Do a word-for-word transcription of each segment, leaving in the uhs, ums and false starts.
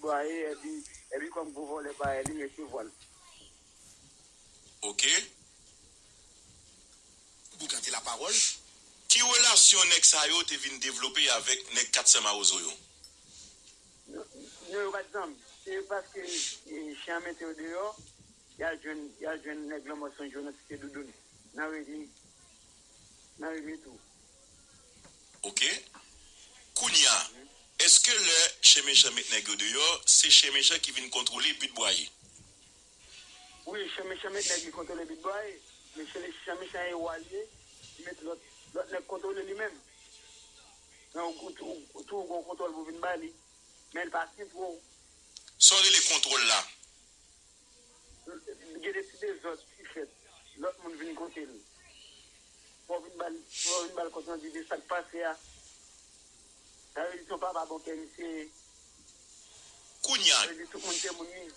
Pwaye, epi, epi kòm gwo vòlè pwaye, li resevwa l. Ok. Bougante lapawòl. Ki relasyon nèg sa yo te vin devlope avèk nèg kat san mawozo yo? Non, yo pa t zanmi. Se paske chen an mete yo deyò, y al jwenn, y al jwenn nèg lanmò sonje yo nan site Doudoun, nan Remi, nan Remi tou. Ok. Kounye a, èske lè chen mechan met nèg yo deyò, se chen mechan ki vin kontwole Bit Bwaye? Wi, chen mechan met nèg li kontwole Bit Bwaye, men chen mechan e wa l ye, li met lòt, lòt nèg kontwole li menm. Men ou tou ou gon kontwòl pou vin ba li, men l pa senp ou. Sa w rele kontwòl la? Gen de ti dezòd ki fèt, lòt moun vin kote l. Fò w vin ba l, fò w vin ba l kont randi de sa k pase a. Sa vle di se yon papa bon kè misye ye. Kounye a, Sa vle di tout moun se moun li.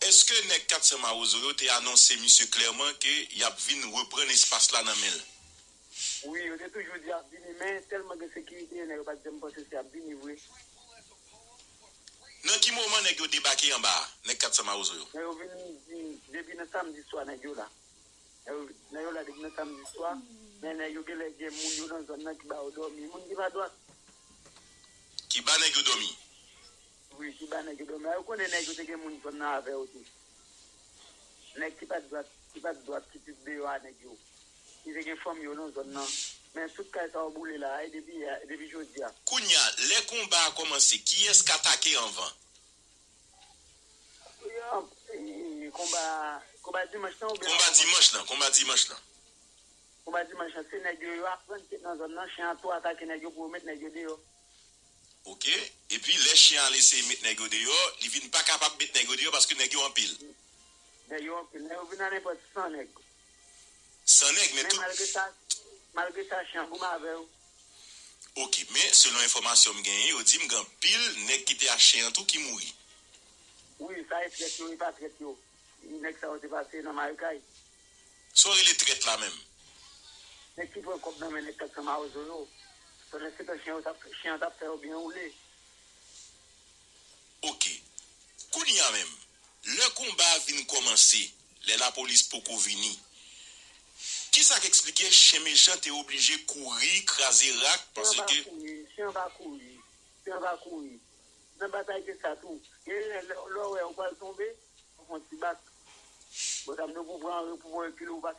Èske nèg kat san mawozo yo te anonse misye klèman ke y ap vin reprann espas la nan men l? Wi, yo te toujou di y ap vini, men tèlman gen sekirite, nèg yo pa t janm panse se y ap vini vre. Nan ki moman nèg yo debake anba a, nèg kat san mawozo yo? Nèg yo vin di, depi nan samdi swa nèg yo la. Nèg yo, nèg yo la depi nan samdi swa, men nèg yo genlè gen moun yo nan zòn nan ki ba yo dòmi. Moun ki pa dwat. Ki ba nèg yo dòmi? Wi, ki ba nèg yo dòmi. A yo konnen nèg yo te gen moun zòn nan avè yo tou. Nèg ki pa t dwat, ki pa t dwat, ki te deyò a nèg yo. Ki te gen fanmi yo nan zòn nan. Men tout kay sa yo boule la, e depi yè, depi jodi a. Kounye a, lè konba a kòmanse, kiyès k atake anvan? Yo, e, konba, konba dimanch lan oubyen Konba dimanch lan, konba dimanch lan. Konba dimanch lan, se nèg yo, yo aprann ki nan zòn nan, chen an tou atake nèg yo pou yo met nèg yo deyò. Ok. Epi lè chen an al eseye met nèg yo deyò, li vin pa kapab met nèg yo deyò paske nèg yo anpil. Nèg yo anpil, nèg yo vin a nenpòt san nèg. San nèg, men Men tout. Malgre sa, malgre sa, chen an goumen avè yo. Ok, men selon enfòmasyon m genyen, yo di m gen anpil nèg ki te ak chen an tou ki mouri. Wi, sa e trèt yo, e pa trèt yo. Nèg sa yo te pase nan Marikay. Sa w rele trèt la menm? Nèg ki pran kòb nan men nèg kat san mawozo yo. Pandan se tan chen yo t ap, chen an t ap fè yo byen woule. Ok. Kounye a menm, lè konba a vin kòmanse, lè lapolis poko vini, kisa k eksplike chen mechan te oblije kouri, kraze rak, Chen an pa paske. Kouri, chen an pa kouri. Chen an pa kouri. Nan batay se sa tou. Gen lè, lè, lè w wè ou pral tonbe, ou fè yon ti bak. Bon, sa m di w pou pran, pou pran rekil ou pa